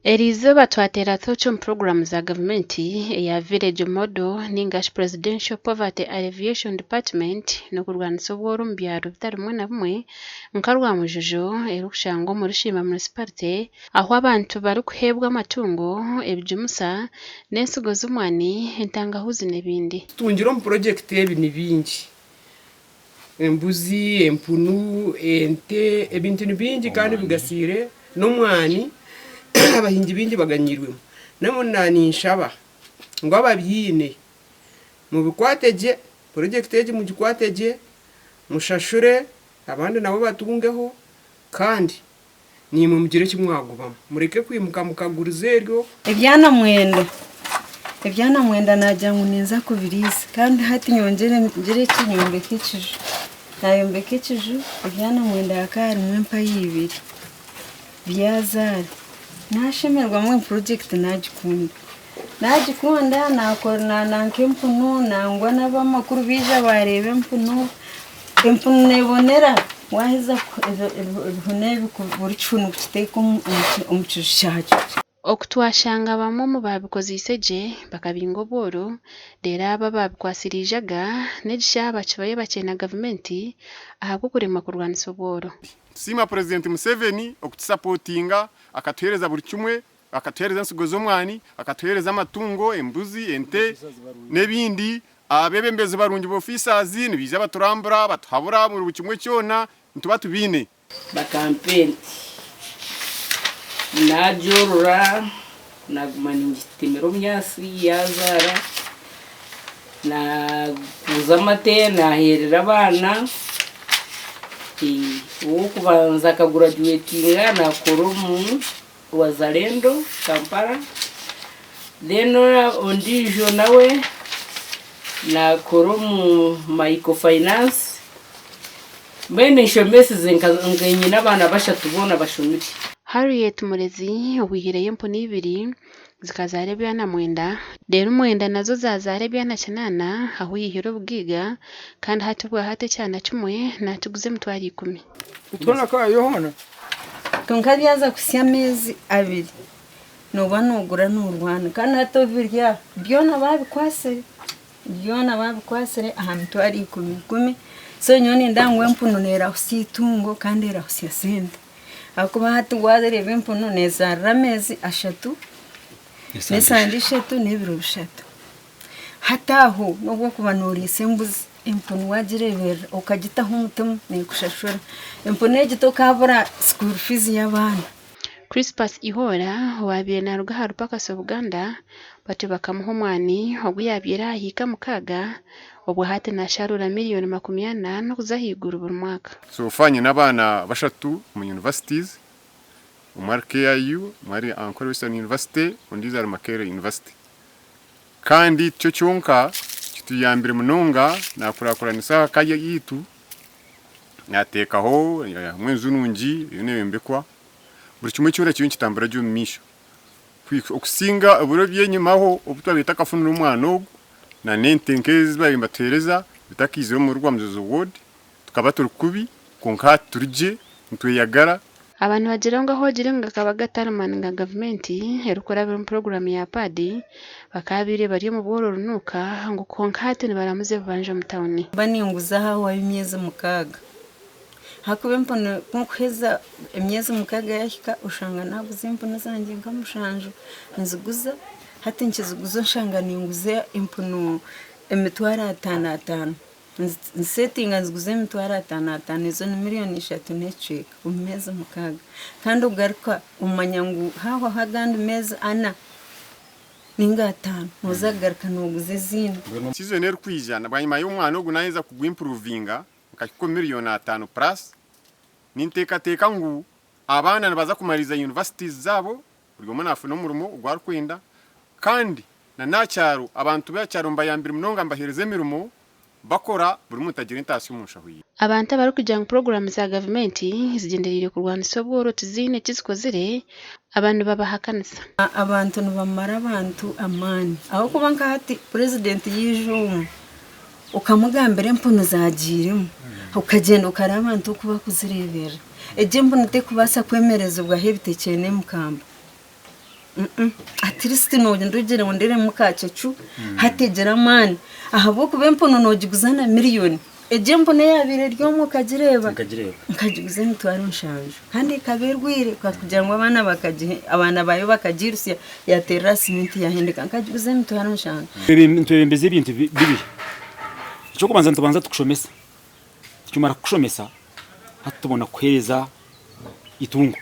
Eriizooba twateera tooci omu puroguraamu za gavumenti eya Village Model ningashi Presidential Poverty Alleviation Department n'okurwanisa obworo omu byaro bitari bimwe na bimwe nka Rwamujuju erikushangwa omuri Sheema Munisiparite ahu abantu barikuheebwa amatungo, ebigimusa n'ensigo z'omwani, entangahuzi n'ebindi. Tutungire omu purojekiti ebi ni bingi, embuzi, empunu, ente, ebintu ni bingi kandi bigasiire n'omwani abahingi baingi baganyiirwemu. Mbwenu naninshaba ngu ababiine mubikwate gye, purojekiti egi mugikwate gye, mushashure abandi nabo batungeho kandi Naimwe mugire eki mwagubamu. Mureke kwimuka mukaguriza eryo. Ebyana mwenda, ebyana mwenda naagira ngu ninza kubiriisa kandi hati nyongyere ngire ki nyombeke ekiju, naayombeka ekiju ebyana mwenda hakaba harimu empaya ibiri byazaara, naashemererwa mbwenu purojekiti naagikunda, naagikunda naakora nanka empunu nangwa n'abamakuru baija baareeba empunu. Empunu neebonera waaheza ebihuna ebi buri kihuna okukiteeka omu kiju kyakyo. Oku twashanga bamwe omu baabikozeise gye bakabinga obworo, reero abo abaabikwatsire eijaga n'egisha bakibayo bakyeena gavumenti ahabw'okuremwa kurwanisa obworo. Nitusiima Purezidenti Museveni okutusapotinga akatuheereza buri kimwe, akatuheereza ensigo z'omwani, akatuheereza amatungo, embuzi, ente n'ebindi. Abeebembezi barungi ba officers nibaija baturambura, batuhabura buri kimwe kyona nituba tubiine. Bakampa ente nagyorora naguma ningitemera obunyaatsi yazaara, naguza amate naheerera abaana, ow'okubanza akagurajuwetinga nakora omu Wazalendo Kampala, then ondiijo nawe naakora omu microfinance, mbwenu nshomesize nka nyine abaana bashatu boona bashomire. Harriet Murezi owaihireyo empunu ibiri zikazaara ebyana mwenda, reero mwenda nazo zaazaara ebyana kinaana ahu yaihire obugaiga kandi hati obwahati ekyana kimwe naakiguza emitwaro ikumi. Kwonka byaza kuhitsya ameezi abiri nooba noogura noorwana kandi hati obirya byona baabikwatsire, byona baabikwatsire aha mitwaro ikumi ikumi, so nyowe nindeeba ngu empunu neerahutsya eitungo kandi erahutsya sente ahakuba hati waareeba empunu neezaarira ameezi ashatu n'esande ishatu n'ebiro bishatu. Hati aho n'obu orikuba nooriisa embuzi, empunu waagireeberera okagitaho omutima neekushashura. Empunu egi tokaabura school fees y'abaana. Crispus Ihora owaabaire naaruga aha rupakasi Buganda batyo bakamuha omwani ogu yaabaire aha hiika mukaaga obwo hati naasharuura miriyoni 40 n'okuza ahaiguru buri mwaka. So far nyine abaana bashatu omu universities, omwe ari KIU, omwe ari Ankole Western University, ondiijo ari Makerere University. Kandi tikyo kyonka, kituyambire munonga naakurakuranisa aka yaitu, naateekaho hamwe enju nungi eriyo neeyombekwa, buri kimwe kyona kiriyo nikitambura gye omu maisho. Okusinga ebiro eby'enyimaho obu twabaire tutakafunire omwana ogu, na n'ente nk'ezi baabaire nibatuheereza bitakaizire omuri Rwamuzozo ward, tukaba turi kubi kwonka hati turi gye, nitweyagara. Aba nibagira ngu ahu ogire ngu gakaba gatari maani ga gavumenti erikurabira omu puroguraamu ya PAD, bakaabaire bari omu bworo runuuka ngu kwonka hati nibaramuza ebibanja omu tauni. Mba ninguza hahwayo emyezi mukaaga ahakuba empunu ku nkuheza emyezi mukaaga yahika oshanga naguza empunu zangye nka mushanju nziguza hati nkiziguza oshanga ninguza empunu emitwaro ataano ataano. Nzisetinga nziguza emitwaro ataano ataano ezo ni miriyoni ishatu n'ekicweka omu meezi mukaaga kandi ogaruka omanya ngu haahwaho agandi meezi ana ninga ataano nooza kugaruka nooguza ezindi. Season erikwija bwanyima y'omwana ogu naheza kugu improvinga nkahika omu miriyoni ataano plus, ninteekateeka ngu abaana nibaza kumariiriza universities zaabo buri omwe nafuna omurimo ogu arikwenda kandi Na n'aha kyaro, abantu b'aha kyaro mbayambire munonga mbaheereza emirimo, bakora, buri muntu agira entaasya omu nshaho ye. Abantu abarikugira ngu puroguraamu za gavumenti zigyendereire kurwanisa obworo tiziine eki zikozire, aba nibabahakanisa. Abantu nibamara abantu amaani ahabw'okuba nka hati purezidenti yaija omu okamugambira empunu zaagiiremu okagyenda okareeba abantu oku barikuzireeberera, egyo empunu terikubaasa kwemerezibwaho ebitekyere n'emikamba. At least noyenda ogire ngu ndiremu ka cecu hati egire amaani ahabw'okuba empunu nogiguza na miriyoni. Egyo empunu eyabaire eri omwe okagireeba? Nkagiguza emitwaro nshanju kandi ekaba erwaire kugira ngu abaana bakagihe abaana baayo bakagirutsya yateerera aha siminti yahendeka nkagiguza emitwaro nshanju. Nitwebembeza ebintu bibiri, eky'okubanza nitubanza tukushomesa, tukimara kukushomesa hati tubona kukuheereza eitungo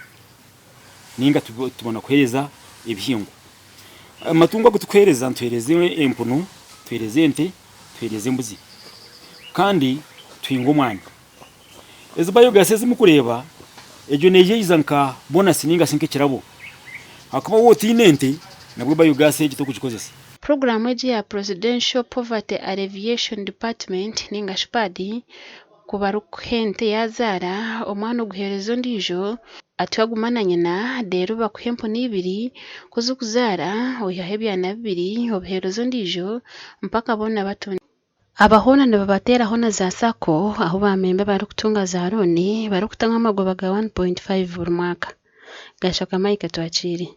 ninga tubona kuheereza ebihingwa. Amatungo agu tukuheereza nituheereza empunu, tuheereza ente, tuheereza embuzi kandi tuhinga omwani. Ezi biogas ezi murikureeba egyo neija eiza nka bonasi ninga shi nk'ekirabo ahakuba waaba otaine ente nabwo biogas egyo torikugikozesa. Puroguraamu egi eya Presidential Poverty Alleviation Department ninga shi PAD ku barikukuha ente yaazaara omwana oguheereza ondiijo atyo aguma na nyina reero bakuha empunu ibiri ku zikuzaara oihaho ebyana bibiri obiheereza ondiijo mpaka boona batunga. Aba hoona nibabateeraho na za sacco ahu ba memba barikutunga za looni barikutamu amagoba ga 1.5 buri mwaka. Gashaka Mike Twakiire.